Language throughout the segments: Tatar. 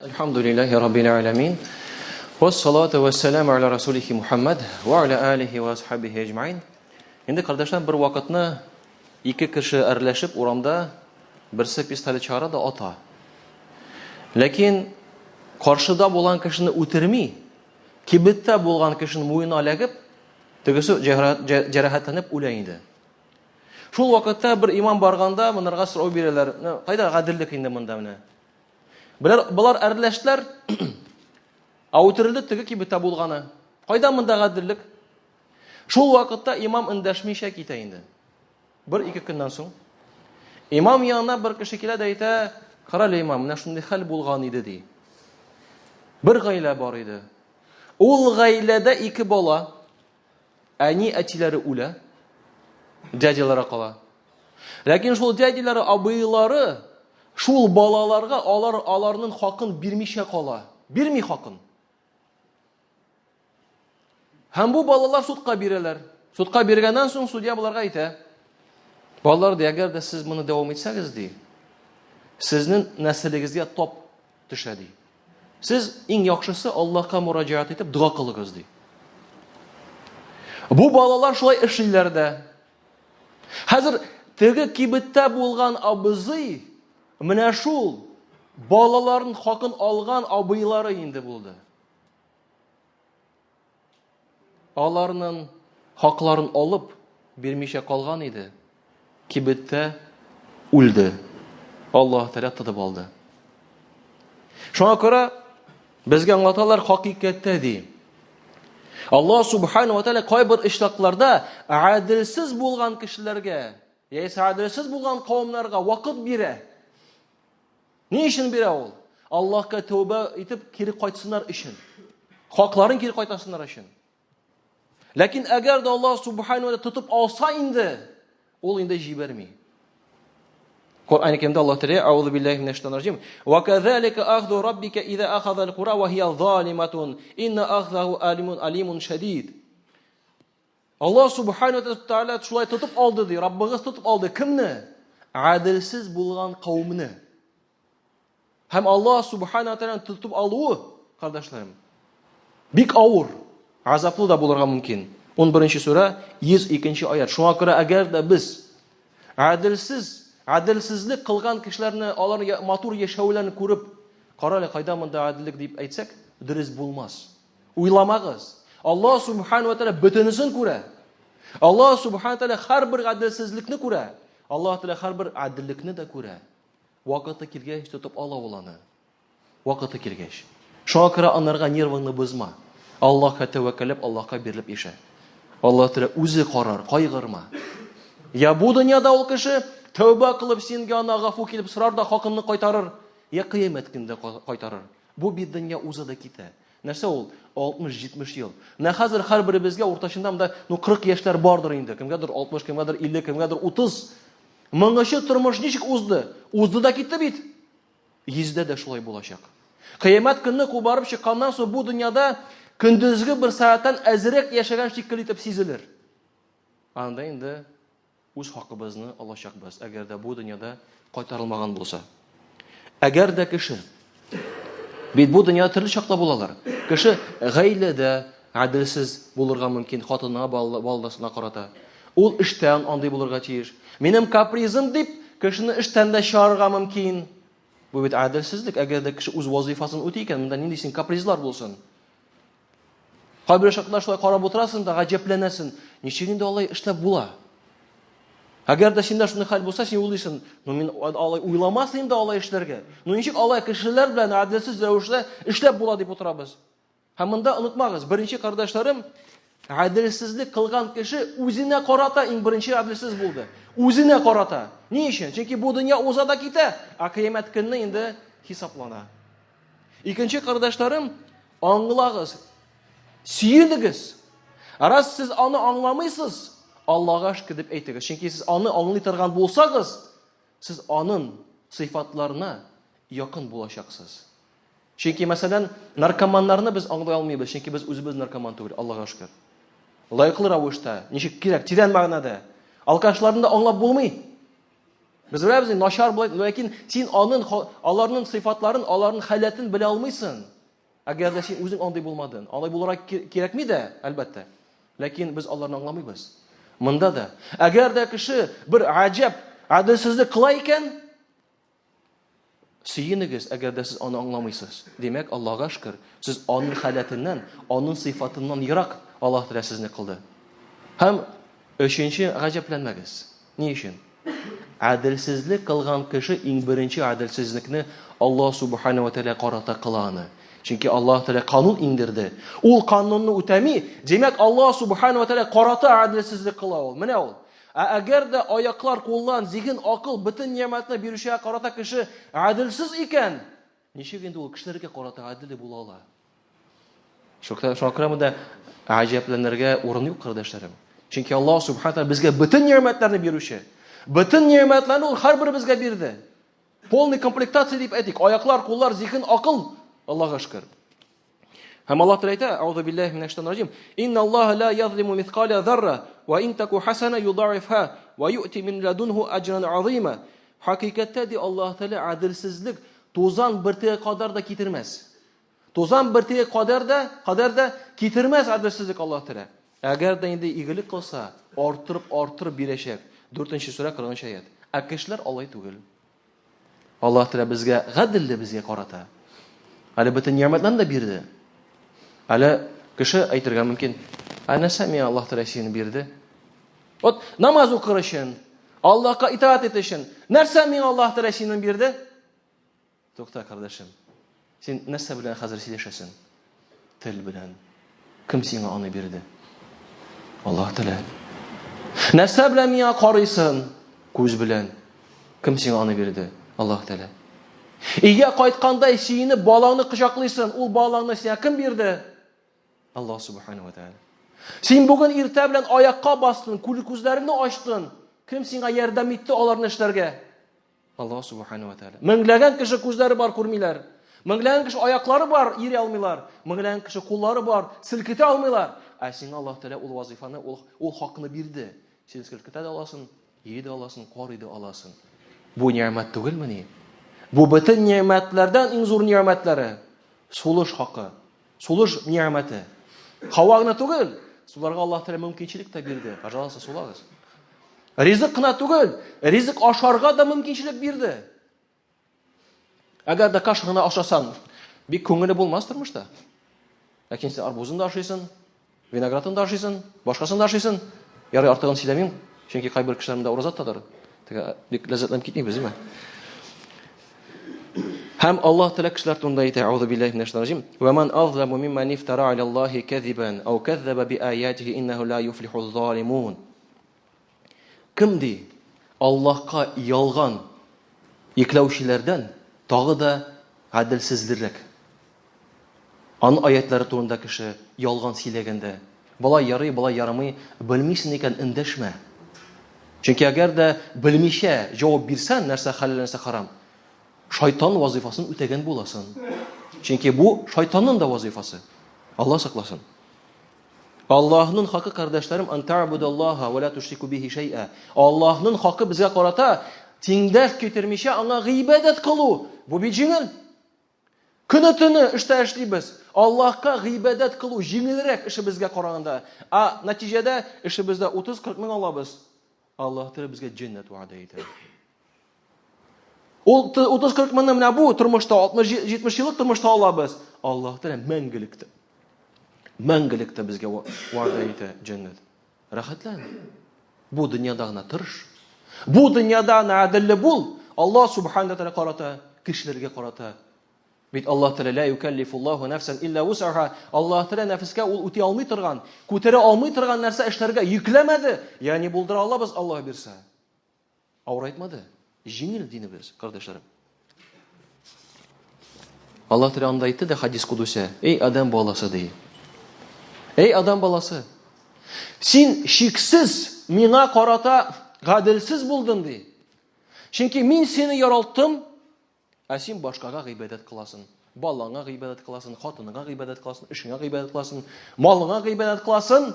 Әлхәмдүлилләһи раббил аләмин. Вассалату вассаламу аля расулихи Мухаммад ва аля алихи ва асхабихи әҗмәин. Инде кардәшләр бер вакытны ике кеше әрләшеп урамда берсе пистолет чыгара да ата. Ләкин каршыда булган кешене үтерми, кибеттә булган кешенең муенына эләгеп, тегесе җәрәхәтләнеп үлә инде. Шул вакытта бер имам барганда монарга сорау бирәләр. Кайда гаделлек инде монда менә? Болар, болар әрләштеләр, ә үтерелде теге кибеттә булганы. Кайда монда гаделлек? Шул вакытта имам эндәшмичә китә инде. Бер-ике көннән соң имам янына бер кеше килә дә әйтә, "Карале, имам, менә шундый хәл булган иде", ди. Бер гаилә бар иде. Ул гаиләдә ике бала, Әни әтиләре үлә, дядялары кала. Ләкин шул дядялары, абыйлары шул балаларга алар аларның хакын бирмичә кала. Бирми хакын. Һәм бу балалар судка бирәләр. Судка биргәннән соң судья боларга әйтә: "Балалар, ди, әгәр дә сез моны дәвам итсәгез, ди, сезнең нәселегезгә топ төшә, ди. Сез иң яхшысы Аллаһка мураҗәгать итеп дога кылыгыз, ди. Бу балалар шулай эшлиләр дә. Хәзер теге кибеттә булган абзый менә шул балаларын хакын алган абыйлары инде булды. Аларның хакларын алып, бирмичә калган иде, кибеттә үлде. Аллаһ Тәгалә тотып алды. Шуңа күрә безгә аңлаталар хакыйкатьтә ди. Аллаһ субхану ва тәгалә кайбер очракларда гаделсез булган кешеләргә, яисә гаделсез булган кавымнарга вакыт бирә. Ни өчен бирә ул? Аллаһка тәүбә итеп кире кайтсыннар өчен. Хакларын кире кайтасыннар өчен. Ләкин әгәр дә Аллаһ субхану ва тотып алса инде, ул инде җибәрми. Коръән Кәримдә Аллаһ Тәгалә Аузу биллаһи минәш шайтанир раҗим. Ва казалика ахзу раббика иза ахаза аль-кура ва хия залиматун. Инна ахзаху алимун алимун шадид. Аллаһ субхану ва тааля шулай тотып алды ди, Раббыгыз тотып алды. Кемне? Гаделсез булган кавемне. Һәм Аллаһ субхану ва тааляны тотып алуы, кардәшләрем, бик авыр, азаплы да булырга мөмкин. 11 сүрә, 102 аят. Шуңа күрә әгәр дә без гаделсез, гаделсезлек кылган кешеләрне, аларның матур яшәүләрен күреп, кара әле кайда монда гаделлек дип әйтсәк, дөрес булмас. Уйламагыз. Аллаһ субхану ва тааля бөтенесен күрә. Аллаһ субхану тааля һәрбер гаделсезлекне күрә. Аллаһ тааля һәрбер гаделлекне дә күрә. Вакыты килгәч тотып ала ул аны. Вакыты килгәч. Шуңа күрә анарга нервыңны бозма. Аллаһка тәвәккәлләп, Аллаһка бирелеп яшә. Аллаһ Тәгалә үзе карар, кайгырма. Я бу дөньяда ул кеше тәүбә кылып сингә ана гафу килеп сорар да хакыңны кайтарыр, я кыямәт көндә кайтарыр. Бу бит дөнья уза да китә. Нәрсә ул? 60-70 ел. Менә хәзер һәрберебезгә уртачында монда ну 40 яшьләр бардыр инде. Кемгәдер 60, кемгәдер 50, кемгәдер 30. Моңынчы тормыш ничек узды? Узды да китте бит. Йөздә дә шулай булачак. Кыямәт көнне кубарып чыкканнан соң бу дөньяда көндезге бер сәгатьтән әзрәк яшәгән шикелле итеп сизелер. Анда инде Үз хакыбызны алачакбыз, әгәр дә бу дөньяда кайтарылмаган булса. Әгәр дә кеше бит бу дөньяда төрле чакта булалар. Кеше гаиләдә гаделсез булырга мөмкин, хатынына, баласына карата. Ул эштән андый булырга тиеш. Минем капризым дип, кешене эштән дә чыгарырга мөмкин. Бу бит гаделсезлек. Әгәр дә кеше үз вазифасын үти икән, монда нинди син капризлар булсын? Кайбер чакта шулай карап утырасың да гаҗәпләнәсең. Ничек инде алай эшләп була? Әгәр дә синдә шундый хәл булса, син уйлыйсың, ну мин алай уйламас инде алай эшләргә. Ну ничек алай кешеләр белән гаделсез рәвештә эшләп була дип утырабыз. Һәм монда онытмагыз, беренче кардәшләрем, гаделсезлек кылган кеше үзенә карата иң беренче гаделсез булды. Үзенә карата. Ни өчен? Чөнки бу дөнья уза да китә, ә кыямәт көнне инде хисаплана. Икенче кардәшләрем, Аңлагыз, сөенегез. Раз сез аны аңламыйсыз, Аллага шөкер дип әйтегез. Чөнки сез аны аңлый торган булсагыз, сез аның сыйфатларына якын булачаксыз. Чөнки, мәсәлән, наркоманнарны без аңлый алмыйбыз, чөнки без үзебез наркоман түгел, Аллага шөкер. Лаеклы рәвештә, ничек кирәк, тирән мәгънәдә. Алкашларны да аңлап булмый. Без беләбез, начар болай, ләкин син анын, аларның сыйфатларын, аларның халәтен белә алмыйсың. Әгәр дә син үзең андый булмадың. Алай булырга кирәкми дә, әлбәттә. Ләкин без аларны аңламыйбыз. Монда да. Әгәр дә кеше бер гаҗәп гаделсезлек кыла икән, сөенегез, әгәр дә сез аны аңламыйсыз. Димәк, Аллаһга шөкер, сез аның халәтеннән, аның сыйфатыннан ерак Аллаһ Тәгалә сезне кылды. Һәм өченче, гаҗәпләнмәгез. Ни өчен? Гаделсезлек кылган кеше иң беренче гаделсезлекне Аллаһ Субхану ва Тәгалә карата кыла аны. Чөнки Аллаһ Тәгалә канун иңдерде. Ул канунны үтәми, димәк, Аллаһ Субхану ва Тәгалә карата гаделсезлек кыла ул. Менә ул. Ә әгәр дә аяклар, куллар, зиһен, акыл, бөтен нигъмәтне бирүчегә карата кеше гаделсез икән, ничек инде ул кешеләргә карата гадел була ала? Шуңа күрә монда гаҗәпләнергә урын юк, кардәшләрем. Чөнки Аллаһ Субхану тәгалә безгә бөтен нигъмәтләрне бирүче. Бөтен нигъмәтләрне ул һәрберебезгә бирде. Полный комплектация дип әйтик, аяклар, куллар, зиһен, акыл, Аллаһга шөкер. Һәм Аллаһ Тәгалә әйтә, Аузу биллаһи минәш шайтанир раҗим. Инна Аллаһа ла язлиму мискаля зарра, ва ин таку хасана юдаифха ва юти мин ладунху аҗран азима. Хакыйкатьтә ди Аллаһ Тәгалә гаделсезлек тузан бөртеге кадәр дә китермәс. Тузан бөртеге кадәр дә, кадәр дә китермәс гаделсезлек Аллаһ Тәгалә. Әгәр дә инде игелек кылса, арттырып, арттырып бирәчәк. 4 сүрә 40 аять. Ә кешеләр алай түгел. Аллаһ Тәгалә безгә гаделле безгә карата. Әле бөтен нигъмәтләрне дә бирде. Әле кеше әйтергә мөмкин, ә нәрсә миңа Аллаһ Тәгалә сине бирде? Вот намаз укыр өчен, Аллаһка итаать итү өчен, нәрсә миңа Аллаһ Тәгалә сине бирде? Тукта, кардәшем. Син нәрсә белән хәзер сөйләшәсең? Тел белән. Кем сиңа аны бирде? Аллаһ Тәгалә. Нәрсә белән миңа карыйсың? Күз белән. Кем сиңа аны бирде? Аллаһ Тәгалә. Өйгә кайткандай сөенеп балаңны кочаклыйсың. Ул балаңны сиңа кем бирде? Аллаһ Субхану ва Тәгалә. Син бүген иртә белән аякка бастың, күзләреңне ачтың. Кем сиңа ярдәм итте аларны эшләргә? Аллаһ Субхану ва Тәгалә. Меңләгән кеше күзләре бар, күрмиләр. Меңләгән кеше аяклары бар, йөри алмыйлар. Меңләгән кеше куллары бар, селкетә алмыйлар. Ә сиңа Аллаһ Тәгалә ул вазифаны, ул, ул хакны бирде. Син селкетә дә аласың, йөри дә аласың, карый да аласың. Бу нигъмәт түгелмени? Бу бөтен нигъмәтләрдән иң зур нигъмәтләре. Сулыш хакы. Сулыш нигъмәте. Һава гына түгел, суларга Аллаһ Тәгалә мөмкинчелек тә бирде. Пожалуйста, сулагыз. Ризык кына түгел, ризык ашарга да мөмкинчелек бирде. Әгәр дә каша гына ашасаң, бик күңелле булмас тормышта. Ләкин син арбузын да ашыйсың, виноградын да ашыйсың, башкасын да ашыйсың. Ярый, артыгын сөйләмим, чөнки кайбер кешеләр монда ураза тотадыр. Теге бик ләззәтләнеп китмибез, димә. Һәм Аллаһ Тәгалә кешеләр турында әйтә, Аузу биллаһи минәш шайтанир раҗим. Ва ман азламу мимман ифтара аля Аллаһи казибан ау каззаба би аятихи иннаху ла юфлиху залимун. Кем ди Аллаһка ялган йөкләүчеләрдән тагы да гаделсезлерәк? Аның аятлары турында кеше ялган сөйләгәндә, болай ярый, болай ярамый, белмисең икән, эндәшмә. Чөнки әгәр дә белмичә җавап бирсәң, нәрсә хәләл, нәрсә харам, шайтан вазифасын үтәгән буласың. Чөнки бу шайтанның да вазифасы. Алла сакласын. Аллаһның хакы, кардәшләрем, ан та'будаллаһа ва ла тушрику бихи шәй'a. Аллаһның хакы безгә карата тиңдәш китермичә аңа гыйбадәт кылу. Бу бит җиңел. Көне-төне эштә эшлибез. Аллаһка гыйбадәт кылу җиңелрәк эшебезгә караганда. Ә нәтиҗәдә эшебездә 30-40 мең алабыз. Аллаһ Тәгалә безгә җәннәт вәгъдә итә. Ул 30-40 меңне менә бу тормышта 60-70 еллык тормышта алабыз. Аллаһ Тәгалә мәңгелектә. Мәңгелектә безгә вәгъдә итә җәннәт. Рәхәтлән. Бу дөньяда гына тырыш. Бу дөньяда гына гаделле бул. Аллаһ субхана тәгалә карата, кешеләргә карата. Бит Аллаһ Тәгалә ла юкаллифуллаһу нафсан илля вусаха. Аллаһ Тәгалә нәфескә ул үти алмый торган, күтәрә алмый торган нәрсә эшләргә йөкләмәде. Ягъни булдыра алабыз Аллаһ бирсә. Авырайтмады. Җиңел динебез, кардәшләрем. Аллаһ Тәгалә анда әйтте дә хадис кудусе, эй Адам баласы ди. Эй Адам баласы, син шиксез миңа карата гаделсез булдың ди. Чөнки мин сине яралттым, Ә син башкага гыйбадәт кыласың. Балаңа гыйбадәт кыласың, хатыныңа гыйбадәт кыласың, эшеңә гыйбадәт кыласың, малыңа гыйбадәт кыласың.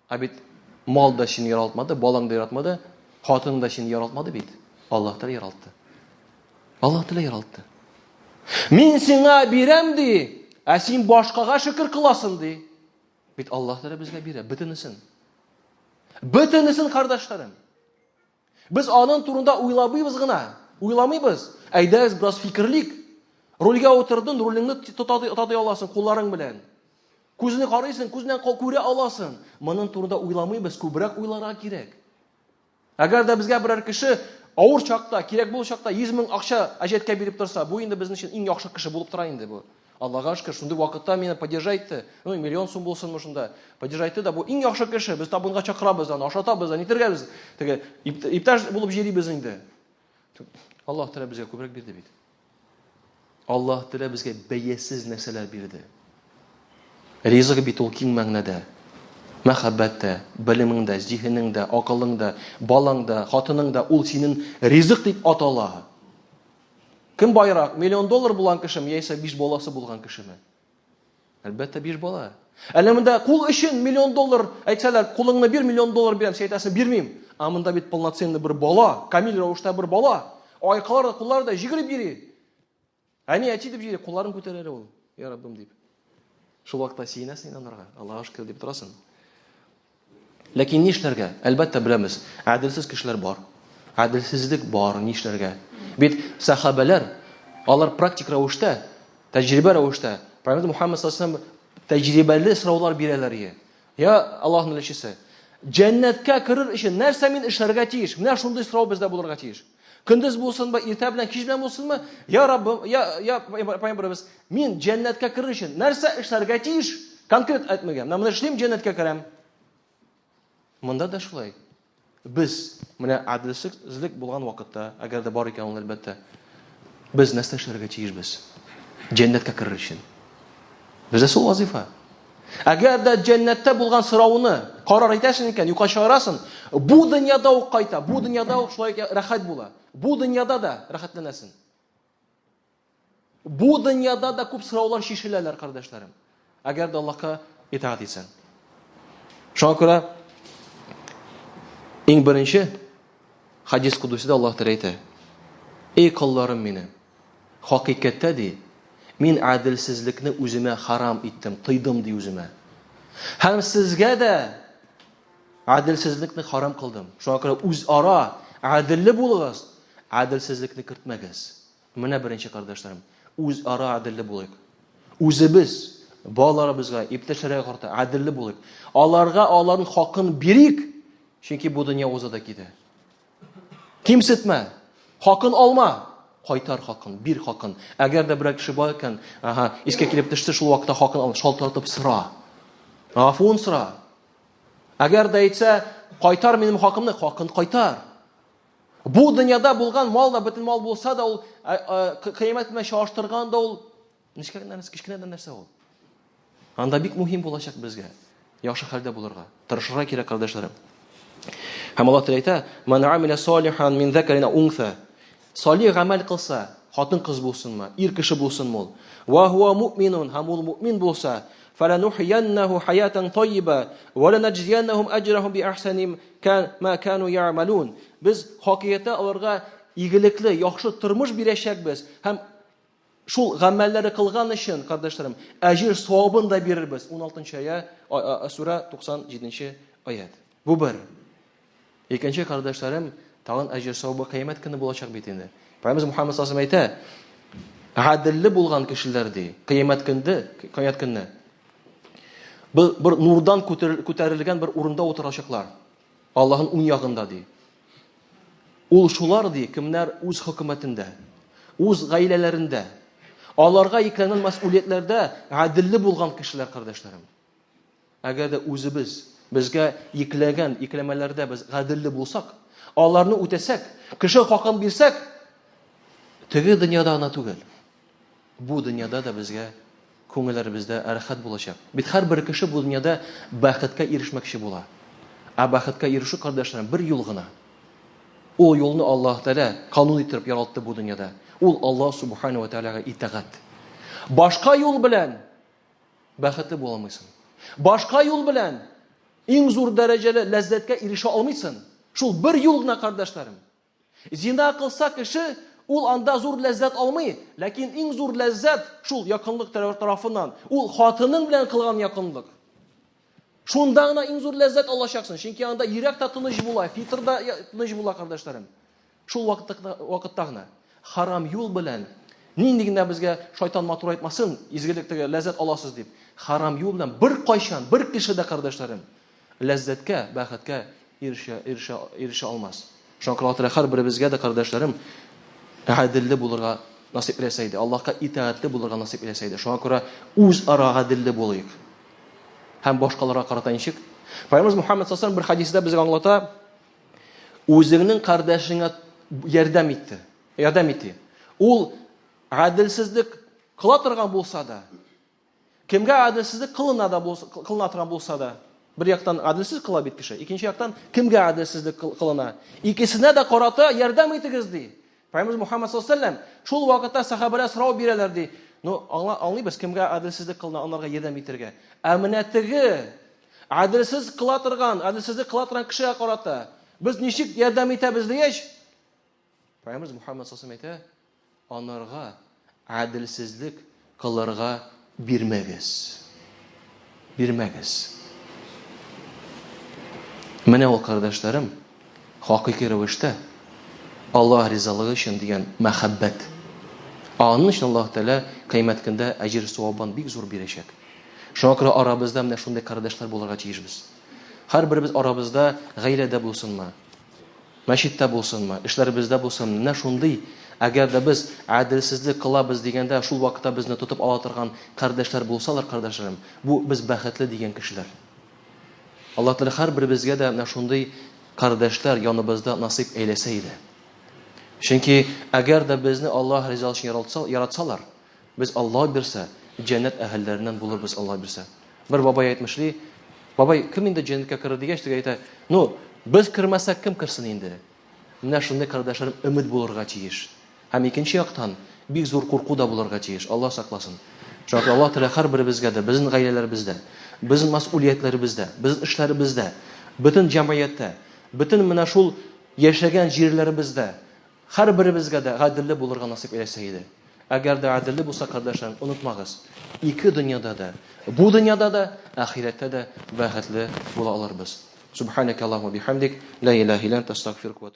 Ә бит мал да сине яралтмады, балаң да яратмады, хатының да сине яралтмады бит. Аллаһ Тәгалә яралтты. Аллаһ Тәгалә яралтты. Мин сиңа бирәм ди, ә син башкага шөкер кыласың ди. Бит Аллаһ Тәгалә безгә бирә бөтенесен. Бөтенесен, кардәшләрем. Без аның турында уйламыйбыз гына. Уйламыйбыз. Әйдәгез бераз фикерлик. Рульгә утырдың, рулеңне тота аласың кулларың белән. Күзне карыйсың, күзнән күрә аласың. Моның турында уйламыйбыз, күбрәк уйларга кирәк. Әгәр дә безгә берәр кеше авыр чакта, кирәк булыр чакта 100 мең акча әҗәткә биреп торса, бу инде безнең өчен иң яхшы кеше булып тора инде бу. Аллага шөкер, шундый вакытта мине поддержать итте. Ну, миллион сум булсынмы шунда. Поддержать итте дә, бу иң яхшы кеше. Без табынга чакырабыз аны, ашатабыз, нитергә без теге иптәш булып җөрибез инде. Аллаһ Тәгалә безгә күбрәк бирде бит. Аллаһ Тәгалә безгә бәясез нәрсәләр бирде. Ризык бит ул киң мәгънәдә. Мәхәббәт тә, белемең дә, зиһенең дә, акылың да, балаң да, хатының да ул синең ризык дип атала. Кем байрак, миллион доллар булган кешеме, яисә биш баласы булган кешеме? Әлбәттә, биш бала. Әле монда кул өчен миллион доллар әйтсәләр, кулыңны бир, миллион доллар бирәм, син әйтәсең, бирмим. Ә монда бит полноценный бер бала, камил рәвештә бер бала. Аяклары да, куллары да җигереп йөри. Әни, әти дип йөри, кулларын күтәрә әле ул. Я Раббым дип. Шул вакытта сөенәсең инде анарга. Аллаһка шөкер дип торасың. Ләкин нишләргә? Әлбәттә, беләбез, гаделсез кешеләр бар. Гаделсезлек бар, нишләргә? Бит сахабәләр, алар практик рәвештә, тәҗрибә рәвештә, Пәйгамбер Мухаммад саллаллаху тәҗрибәле сораулар бирәләр ие. Я Аллаһның илчесе, җәннәткә керер өчен нәрсә мин эшләргә тиеш? Менә шундый сорау бездә булырга тиеш. Көндез булсынмы, иртә белән, кич белән булсынмы? Я Раббым, я я Пәйгамбәребез, мин җәннәткә керер өчен нәрсә эшләргә тиеш? Конкрет әйтмәгән. Менә моны эшлим, җәннәткә керәм. Монда да шулай. Без менә гаделсезлек булган вакытта, әгәр дә бар икән ул әлбәттә, без нәрсә эшләргә тиешбез? Җәннәткә керер өчен. Бездә шул вазифа. Әгәр дә җәннәттә булган сорауны карар итәсең икән, юкка чыгарасың, бу дөньяда ук кайта, бу дөньяда ук шулай рәхәт була. Бу дөньяда да рәхәтләнәсең. Бу дөньяда да күп сораулар чишеләләр, кардәшләрем. Әгәр дә Аллаһка итагать итсәң. Шуңа күрә иң беренче хадис кудусида Аллаһ Тәгалә әйтә: Эй колларым минем, Хакыйкатьтә, ди, мин гаделсезлекне үземә харам иттем, тыйдым, ди үземә. Һәм сезгә дә гаделсезлекне харам кылдым. Шуңа күрә үзара гаделле булыгыз, гаделсезлекне кертмәгез. Менә беренче кардәшләрем, үзара гаделле булыйк. Үзебез балаларыбызга, иптәшләргә карата гаделле булыйк. Аларга аларның хакын бирик, чөнки бу дөнья уза да китә. Кимсетмә, хакын алма, кайтар хакын, бир хакын. Әгәр дә берәр кеше бар икән, ага, искә килеп төште, шул вакытта хакын ал, шалтыратып сора. Гафуын сора. Әгәр дә әйтсә, кайтар минем хакымны, хакын кайтар. Бу дөньяда булган мал да бөтен мал булса да ул кыямәт белән чагыштырганда ул Нечкә генә нәрсә, кечкенә генә нәрсә ул. Анда бик мөһим булачак безгә. Яхшы хәлдә булырга. Тырышырга кирәк, кардәшләрем. Һәм Аллаһ Тәгалә әйтә: "Ман амила салихан мин закарин ау унса". Салих гамәл кылса, хатын-кыз булсынмы, ир кеше булсынмы ул? Ва хуа муъминун, һәм ул муъмин булса, фаланухияннаху хаятан тайиба ва ланаджзияннахум аҗрахум би ахсани ма кану я'малун. Без хакыйкатьтә аларга игелекле, яхшы тормыш бирәчәкбез һәм Шул гамәлләре кылган өчен, кардәшләрем, әҗер савабын да бирербез. 16 ая, сүрә 97 аят. Бу бер. Икенче, кардәшләрем, тагын әҗер савабы кыямәт көне булачак бит инде. Пәйгамбер Мухаммад саллаллаху әйтә, гаделле булган кешеләр ди, кыямәт көндә, кыямәт көнне бер, бер нурдан күтәрелгән бер урында утырачаклар. Аллаһның уң ягында ди. Ул шулар ди, кемнәр үз хөкүмәтендә, үз гаиләләрендә, аларга йөкләнгән мәсьүлиятләрдә гаделле булган кешеләр, кардәшләрем. Әгәр дә үзебез безгә йөкләгән йөкләмәләрдә без гаделле булсак, аларны үтәсәк, кеше хакын бирсәк, теге дөньяда гына түгел, Бу дөньяда да безгә күңелләребездә рәхәт булачак. Бит һәрбер кеше бу дөньяда бәхеткә ирешмәкче була. Ә бәхеткә ирешү, кардәшләрем, бер юл гына. Ул юлны Аллаһ Тәгалә канун иттереп яралтты бу дөньяда. Ул Аллаһ Субхану ва Тәгаләгә итагать. Башка юл белән бәхетле була алмыйсың. Башка юл белән иң зур дәрәҗәле ләззәткә ирешә алмыйсың. Шул бер юл гына, кардәшләрем. Зина кылса кеше, ул анда зур ләззәт алмый, ләкин иң зур ләззәт шул якынлык тарафыннан, ул хатының белән кылган якынлык. Шунда гына иң зур ләззәт алачаксың, чөнки анда йөрәк тә тыныч була, фитр да тыныч була, кардәшләрем. Шул вакытта, вакытта гына харам юл белән нинди генә безгә шайтан матур айтмасын, изгелектәге ләззәт аласыз дип, харам юл белән бер кайчан, бер кеше дә, кардәшләрем, ләззәткә, бәхеткә ирешә, ирешә, ирешә алмас. Шуңа күрә Аллаһ Тәгалә һәрберебезгә дә, кардәшләрем, гаделле булырга насыйп иләсә иде. Аллаһка итагатьле булырга насыйп иләсә иде. Шуңа күрә үзара гаделле булыйк. Һәм башкаларга карата ничек? Пәйгамбәребез Мухаммад саллаллаху бер хәдистә безгә аңлата, үзеңнең кардәшеңә ярдәм итте. Ярдәм итте. Ул гаделсезлек кыла торган булса да, Кемгә гаделсезлек кылына да булса, кылына торган булса да, бер яктан гаделсез кыла бит кеше, икенче яктан кемгә гаделсезлек кылына? Икесенә дә карата ярдәм итегез ди. Пәйгамбер Мухаммад саллаллаху алейһи вәсәлләм шул вакытта сахабәләр сорау бирәләр ди. Ну, аңла, аңлыйбыз, кемгә гаделсезлек кылына, анарга ярдәм итәргә. Ә менә теге гаделсез кыла торган, гаделсезлек кыла торган кешегә карата без ничек ярдәм итәбез дигәч, Пәйгамбер Мухаммад саллаллаху алейһи әйтә, анарга гаделсезлек кылырга бирмәгез. Бирмәгез. Менә ул, кардәшләрем, хакыйкый рәвештә Аллаһ ризалыгы өчен дигән мәхәббәт. Аның өчен Аллаһ Тәгалә кыямәт көндә әҗер савабын бик зур бирәчәк. Шуңа күрә арабызда менә шундый кардәшләр булырга тиешбез. Һәрберебез арабызда гаиләдә булсынмы, Мәчеттә булсынмы, эшләребездә булсын, менә шундый, әгәр дә без гаделсезлек кылабыз дигәндә, шул вакытта безне тотып ала торган кардәшләр булсалар, кардәшләрем, бу без бәхетле дигән кешеләр. Аллаһ Тәгалә һәрберебезгә дә менә шундый кардәшләр яныбызда насыйп әйләсә иде. Чөнки әгәр дә безне Аллаһ ризалыгы өчен яратсалар, без Аллаһ бирсә, җәннәт әһелләреннән булырбыз, Аллаһ бирсә. Бер бабай әйтмешли, бабай, кем инде җәннәткә керер дигәч, теге әйтә, ну, без кермәсәк, кем керсен инде? Менә шундый кардәшләрем өмет булырга тиеш. Һәм икенче яктан, бик зур курку да булырга тиеш, Аллаһ сакласын. Шуңа күрә Аллаһ Тәгалә һәрберебезгә дә, безнең гаиләләребездә, безнең мәсьүлиятләребездә, безнең эшләребездә, бөтен җәмгыятьтә, бөтен менә шул яшәгән җирләребездә Һәрберебезгә дә гаделле булырга насыйп әйләсә иде. Әгәр дә гаделле булса, кардәшләрем, онытмагыз, ике дөньяда да, бу дөньяда да, ахирәттә дә бәхетле була алырбыз. Субханәкә Аллаһумма бихамдик, ла илаһа илля анта, астагфирука ва